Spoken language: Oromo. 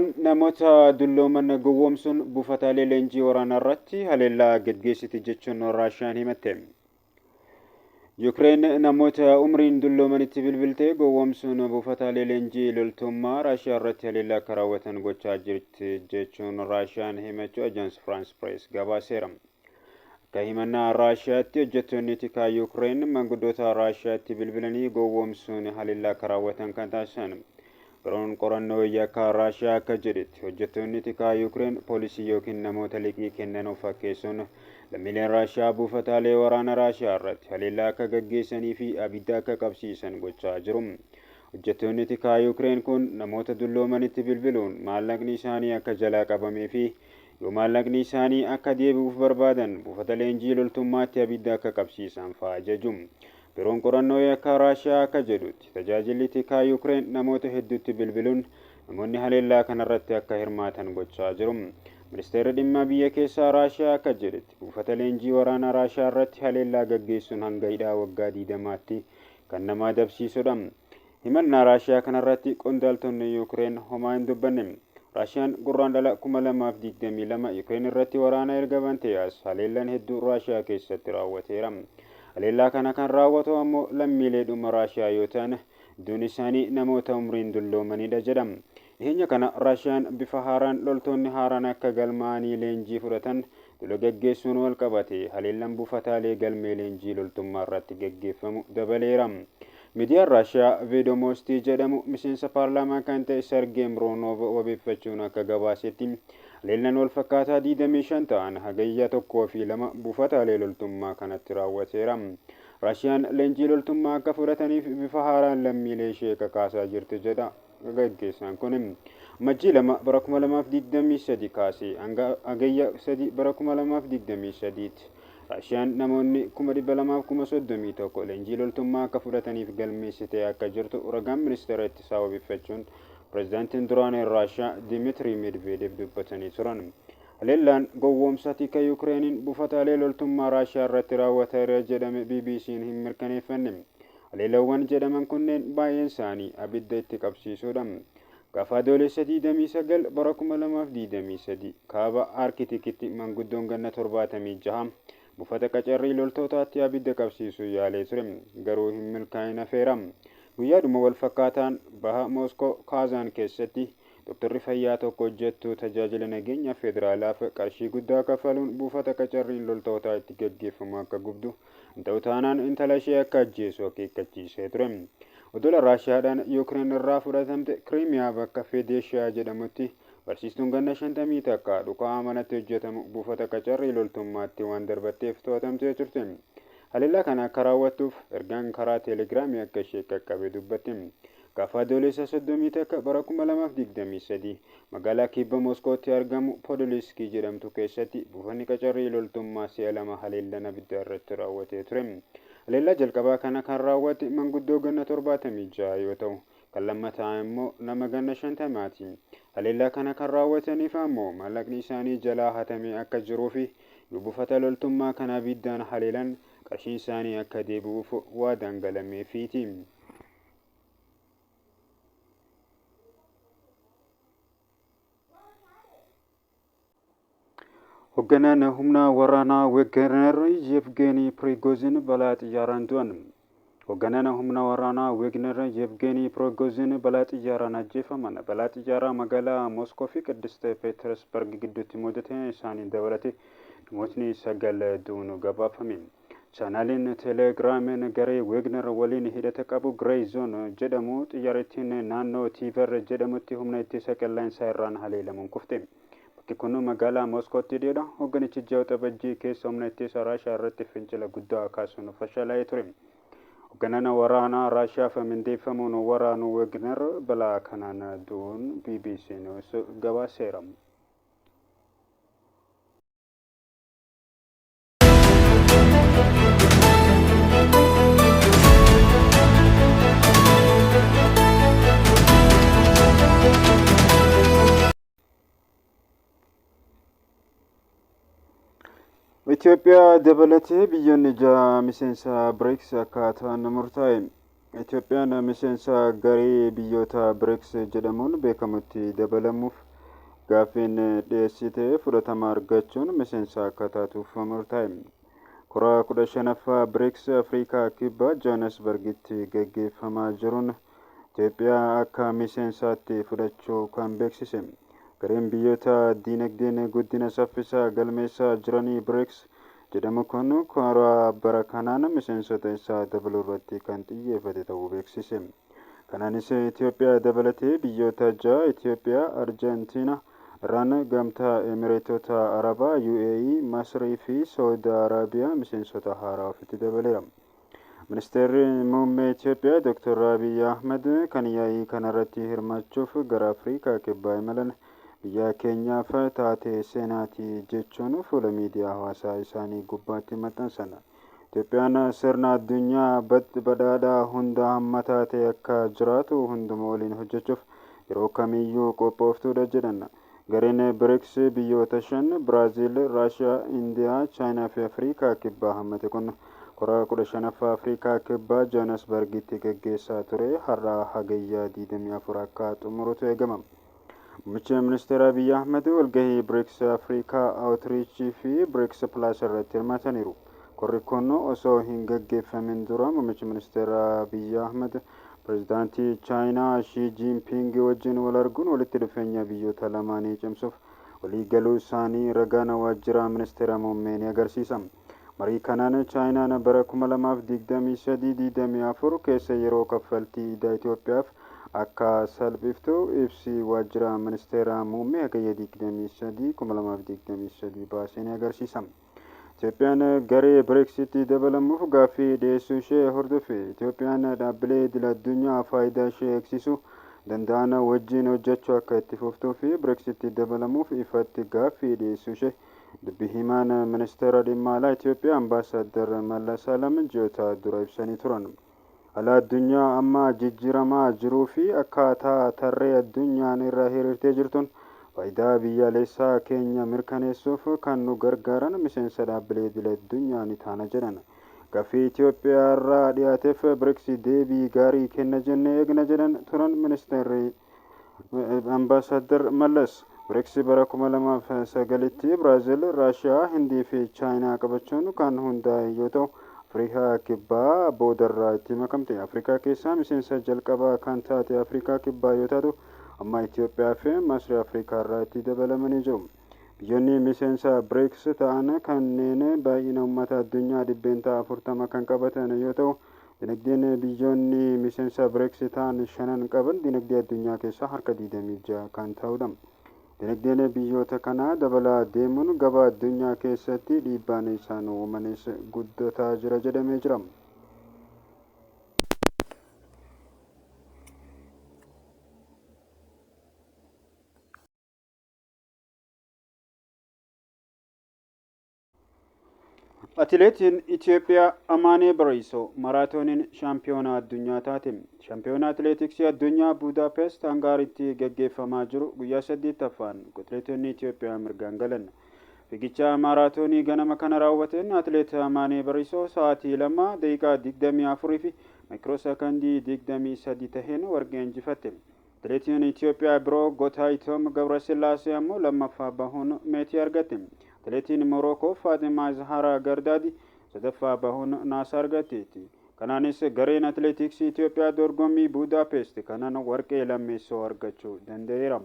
Yuukireen namoota dullooman gowwoomsuun buufataalee leenjii waraanaa irratti haleellaa gaggeessiti jechuun Raashiyaan himatte. Yuukireen namoota umriin dulloomanitti bilbiltee gowwoomsuun buufataalee leenjii loltummaa Raashiyaa irratti haleellaa akka raawwatan gochaa jirti jechuun Raashiyaan himachuu Ajaans Firaans Pirees gabaaseera. Akka himannaa Raashiyaatti, hojjettoonni tikaa Yuukireen manguddoota Raashiyaatti bilbilanii gowwoomsuun haleellaa akka raawwatan kan taasisan. Biroon qorannoo yakkaa Raashiyaa akka jedhetti, hojjettoonni tikaa Yuukireen poolisii yookiin namoota liqii kennan of fakkeessuun lammiileen Raashiyaa buufataalee waraana Raashiyaa irratti haleellaa akka gaggeessanii fi abidda akka qabsiisan gochaa jiru. Hojjettoonni tikaa Yuukireen kun namoota dulloomanitti bilbiluun maallaqni isaanii akka jalaa qabamee fi yoo maallaqni isaanii akka deebi'uuf barbaadan buufata leenjii loltummaatti abidda akka qabsiisan fa'a ajaju. Biroon qorannoo yakkaa Raashiyaa akka jedhutti, tajaajilli tikaa Yuukireen namoota hedduutti bilbiluun namoonni haleellaa kanarratti akka hirmaatan gochaa jiru. Ministeerri dhimma biyya keessaa Raashiyaa akka jedhetti, buufata leenjii waraanaa Raashiyaa irratti haleellaa gaggeessuun hanga hidhaa waggaa 20tti kan nama adabsiisudha. Himannaa Raashiyaa kanarratti qondaaltonni Yuukireen homaa hin dubbanne. Raashiyaan Gurraandhala 2022 Yuukireen irratti waraana erga bantee as haleellaan hedduu Raashiyaa keessatti raawwateera. Haleellaa kana kan raawwatu ammoo lammiileedhuma Raashiyaa yoo ta'an, hedduun isaanii namoota umriin dulloomanidha jedha. Dhiheenya kana Raashiyaan bifa haaraan loltoonni haaraan akka galmaa'anii leenjii fudhatan duula gaggeessuun walqabatee haleellaan buufataalee galmee leenjii loltummaa irratti gaggeeffamu dabaleera. Miidiyaan Raashiyaa Veedomoostii jedhamu miseensa paarlaamaa kan ta'e Sergee Miroonov wabeeffachuun akka gabaasetti, haleellaan walfakkaataa 25 ta'an Hagayya 1 fi 2 buufataalee loltummaa kanatti raawwateera. Raashiyaan leenjii loltummaa akka fudhataniif bifa haaraan lammiilee ishee kakaasaa jirti jedha gaggeessaan kun. Amajjii 2 bara 2023 kaasee hanga Hagayya 3 bara 2023tti Raashiyaan namoonni 231,000 leenjii loltummaa akka fudhataniif galmeessitee akka jirtu ragaan ministeera ittisaa wabeeffachuun pirezidaantiin duraanii Raashiyaa Dimitrii Medveedev dubbatanii turan. Haleellaan gowwoomsa tika Yukireeniin buufataalee loltummaa Raashiyaa irratti raawwateera jedhame BBC'n hin mirkaneeffanne. Haleellawwan jedhaman kunneen baay'een isaanii abidda itti qabsiisuudha. Gaafa Adoolessa 29 bara 2023 Kaaba Arkitikitti manguddoon ganna 76 buufata qacarrii loltootaatti abidda qabsiisuu yaalee ture. Garuu hin milkaa'in hafeera. Guyyaadhuma walfakkaataan Baha Mooskoo Kaazaan keessatti doktorri fayyaa tokko hojjettuu tajaajila nageenya federaalaaf qarshii guddaa kaffaluun buufata qacarriin loltootaa itti gaggeeffamu akka gubdu hin ta'u taanaan intala ishee akka ajjeesu akeekkachiisee ture. Odola Raashiyaadhaan Yuukireen irraa fudhatamte Kiriimiyaa bakka Feedeeshiyaa jedhamutti barsiistuun ganna 51 dhuka'aa manatti hojjetamu buufata qacarrii loltummaatti waan darbatteef to'atamtee turte. Haleellaa kana akka raawwattuuf ergaan karaa Teelegiraamii akka ishee qaqqabe dubbatti. Gaafa Adoolessa 31 bara 2023 magaalaa Kibba Moskootti argamu Podoliskii jedhamtu keessatti buufanni qacarrii loltummaa si'a lama haleellaan abiddaa irratti raawwatee ture. Haleellaa jalqabaa kana kan raawwate manguddoo ganna 76 yoo ta'u, kan lammataa immoo nama ganna 50ti. Haleellaa kana kan raawwataniif ammoo maallaqni isaanii jalaa hatamee akka jiruufi yoo buufata loltummaa kana abiddaan haleelan qarshiin isaanii akka deebi'uuf waadaan galameefiiti. Hogganaan humna waraanaa Weegner Yevgeenii Pirigoozin balaa xiyyaaraan du'an. Hogganaan humna waraanaa Weegner Yevgeenii Pirigoozin balaa xiyyaaraan ajjeefaman. Balaa xiyyaaraa magaalaa Moskoo fi Qiddist Peetersbarg gidduutti mudate isaanii dabalatee namootni 9 du'uun gabaafame. Chaanaaliin Teeleegiraamiin garee Weegner waliin hidhata qabu Grey Zone jedhamu xiyyaarittiin naannoo Tiiver jedhamutti humna ittisa qilleensaa irraan haleelamuun kufte. Bakki kun magaalaa Moskootti dhiyoodha. Hogganichi ji'a Waxabajjii keessa humna ittisa Raashiyaa irratti fincila guddaa kaasuun fashalaa'ee ture. Hogganaan waraanaa Raashiyaaf mindeeffamuun waraanu Weegner balaa kanaan du'uun bbc News gabaaseera. Itoophiyaa dabalatee biyyoonni ja'a miseensa BRICS akka ta'an murtaa'e. Itoophiyaan miseensa garee biyyoota BRICS jedhamuun beekamutti dabalamuuf Gaaffiin dhiyeessite fudhatama argachuun miseensa akka taatuuf murtaa'e. Kora 15ffaa BRICS Afrikaa Kibbaa Johannesburgitti gaggeeffamaa jiruun Itoophiyaa akka miseensaatti fudhachuu kan beeksise. Gareen biyyoota diinagdeen guddina saffisaa galmeessaa jiranii BRICS jedhamu kun kora bara kanaan miseensota isaa dabaluu irratti kan xiyyeeffate ta'uu beeksise. Kanaanis Itoophiyaa dabalatee biyyoota ja'a: Itoophiyaa, Arjentiina, Iraan, Gamtaa Emireetota Arabaa UAE, Masrii fi Saudi Arabiyaa miseensota haaraa ofitti dabaleera. Ministeerri muummee Itoophiyaa Dr. Abiy Ahmed kan yaa'ii kanarratti hirmaachuuf gara Afrikaa Kibbaa imalan, biyya keenyaaf taatee seenaati jechuun fuula miidiyaa hawaasaa isaanii gubbaatti maxxansan. Itoophiyaan sirna addunyaa badhaadhaa hunda hammataa ta'e akka jiraatu hunduma waliin hojjechuuf yeroo kamiyyuu qophooftuudha jedhan. Gareen BRICS biyyoota shan: Biraaziil, Raashiyaa, Indiyaa, Chaayinaa fi Afrikaa Kibbaa hammate kun kora 15ffaa Afrikaa Kibbaa Johannesburgitti gaggeessaa ture har'a Hagayyaa 24 akka xumurutu eegama. Muummichi ministeera Abiy Ahmed walgahii BRICS Afrikaa Outreach fi BRICS Plus irratti hirmaataniiru. Korri kun osoo hin gaggeeffamin dura muummichi ministeera Abiy Ahmed pirezidaantii Chaayinaa Shii Jinping wajjin wal arguun walitti dhufeenya biyyoota lamaanii cimsuuf walii galuu isaanii ragaan waajjira ministeera muummee ni agarsiisa. Marii kanaan Chaayinaan bara 2023-24 keessa yeroo kaffaltii idaa Itoophiyaaf akka salphiftu ibsi waajjira ministeera muummee Hagayya 23 2023 baasee ni agarsiisa. Itoophiyaan garee BRICSitti dabalamuuf gaaffii dhiyeessuu ishee hordofe, Itoophiyaan dhaabbilee idil addunyaa faayidaa ishee eegsisuu danda'an wajjin hojjechuu akka itti fuftuu fi BRICSitti dabalamuuf ifatti gaaffii dhiyeessuu ishee dubbi himaan ministeera dhimma alaa Itoophiyaa Ambaasaddar Mallas Alam ji'oota dura ibsanii turan. Haala addunyaa amma jijjiiramaa jiruu fi akkaataa tarree addunyaan irra hiriirtee jirtuun faayidaa biyyaalessaa keenya mirkaneessuuf kan nu gargaaran miseensa dhaabbilee idil addunyaa ni taana jedhan. Gaaffii Itoophiyaa irraa dhiyaateef BRICS deebii gaarii kenna jennee eegna jedhan turan ministeerri Ambaasaddar Mallas. BRICS bara 2009tti Biraazil, Raashiyaa, Hindii fi Chaayinaa qabachuun kan hundaa'e yoo ta'u, Afrikaa Kibbaa boodarraa itti makamte. Afrikaa keessaa miseensa jalqabaa kan taate Afrikaa Kibbaa yoo taatu, amma Itoophiyaa fi Masri Afrikaa irraa itti dabalamanii jiru. Biyyoonni miseensa BRICS ta'an kanneen baay'ina uummata addunyaa 40% kan qabatan yoo ta'u, dinagdeen biyyoonni miseensa BRICS ta'an shanan qaban dinagdee addunyaa keessaa harka 26 kan ta'udha. Dinagdeen biyyoota kanaa dabalaa deemuun gabaa addunyaa keessatti dhiibbaan isaan uumanis guddataa jira jedhamee jira. Atileetiin Itoophiyaa Amaanee Bariisoo maraatooniin shaampiyoonaa addunyaa taate. Shaampiyoonaa atileetiksii addunyaa Buudaapest Hangaaritti gaggeeffamaa jiru guyyaa saddeettaffaan atileetonni Itoophiyaa mirgaan galan. Fiigicha maraatoonii ganama kana raawwateen atileet Amaanee Bariisoo sa'aatii 2 daqiiqaa 24 fi maayikiroo 23 taheen warqee injifatte. Atileetiin Itoophiyaa biroo Gotaayitoom Gabrasillaasee ammoo lammaffaa bahuun meetii argatte. Atileetiin Morookoo Faaximaa Zaharaa Gardaadi sadaffaa bahuun naasa argatteetti. Kanaanis gareen atileetiksii Itoophiyaa dorgommii Buudaapest kanaan warqee lammeessoo argachuu danda'eera.